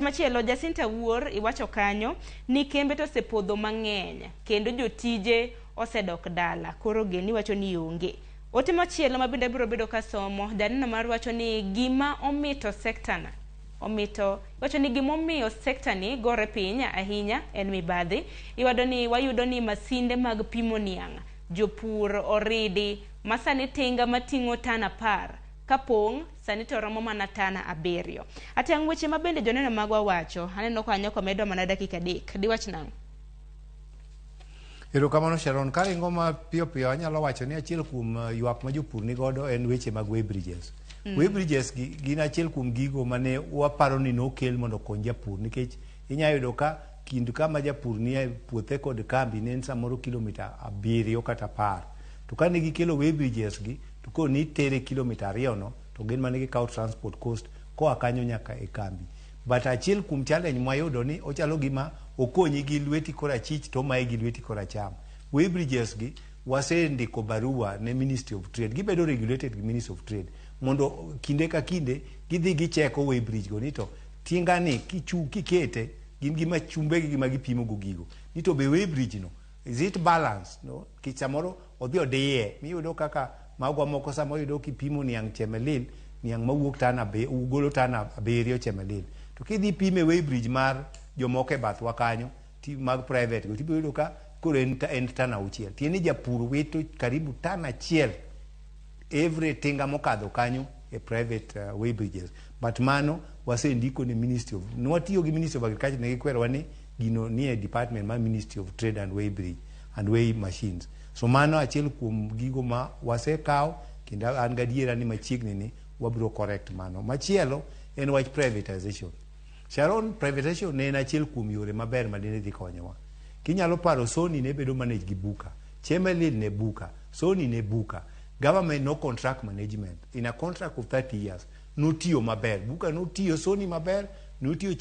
machielo, Jacinta Wuor, iwacho kanyo ni kembe to osepodho mang'eny kendo jotije osedok dala, koro geno iwacho ni onge. Ote machielo ma bende abiro bedo kasomo, janeno mar wacho ni gima omito sekta na omito wacho ni gimomiyo sekta ni gore piny ahinya en mibadhi. Iwado ni wayudo ni masinde mag pimo niang' jopur oridi ma sani tinga mating'o tan 10 kapong' sani to romo mana tana 7. Atang' weche ma bende joneno magwa wacho, aneno kanyo komedwa mana dakika 3. Diwach nang'o? Erokamano, Sharon. Karingo mapiyo piyo, anyalo wacho ni achiel kuom ywak ma jopur ni godo en weche mag weighbridges. Weighbridges gi gin achiel kuom gigo mane waparo ni nokel mondo okony japur, nikech inya yudo ka kind kama japur nie puothe kod kambi ne en samoro kilomita 7 kata 10. To kane gikelo weighbridges gi, to koro nitere kilomita 2 no, to gin mane gikawo transport cost koa kanyo nyaka e kambi. But achiel kuom challenge mwayudo ni ochalo gima okonyi gi lweti korachich to omayi gi lweti koracham. Weighbridges gi wasendiko barua ne Ministry of Trade, gibedo regulated gi Ministry of Trade, mondo kinde ka kinde gidhi gicheko weighbridge go ni to tinga ni kichu kikete gin gi machumbe gi ma gipimo go gigo ni to be weighbridge no, is it balanced? No, nikech samoro odhi odiye miyudo kaka magwa moko, sama oyudo kipimo niang' Chemelil, niang' mawuok tana golo tana 7 Chemelil, to kidhi pime weighbridge mar jomoko e bathwa kanyo ti, mag private go, tibiro yudo ka koro en tana 6. Tiende ni japur wito karibu tana 1 every tinga mokadho kanyo e private weighbridges. But mano wasendiko ne Ministry of, nwatiyo gi Ministry of Agriculture, ne gikwerowa ni gino nie department mar Ministry of Trade and weighbridge and weigh machines. So mano achiel kuom gigo ma wasekawo, kendo an gadiera ni machiegni ni wabiro correct mano. Machielo en wach privatization. Sharon, privatization ne en achiel kuom yore maber ma dine dhi konyowa. Kinyalo paro, Sony ne bedo manage gi Buka, Chemelil ne Buka, Sony ne Buka. Government no contract management in a contract of 30 years notiyo maber. Buka notiyo Sony maber, notiyo Chemelil.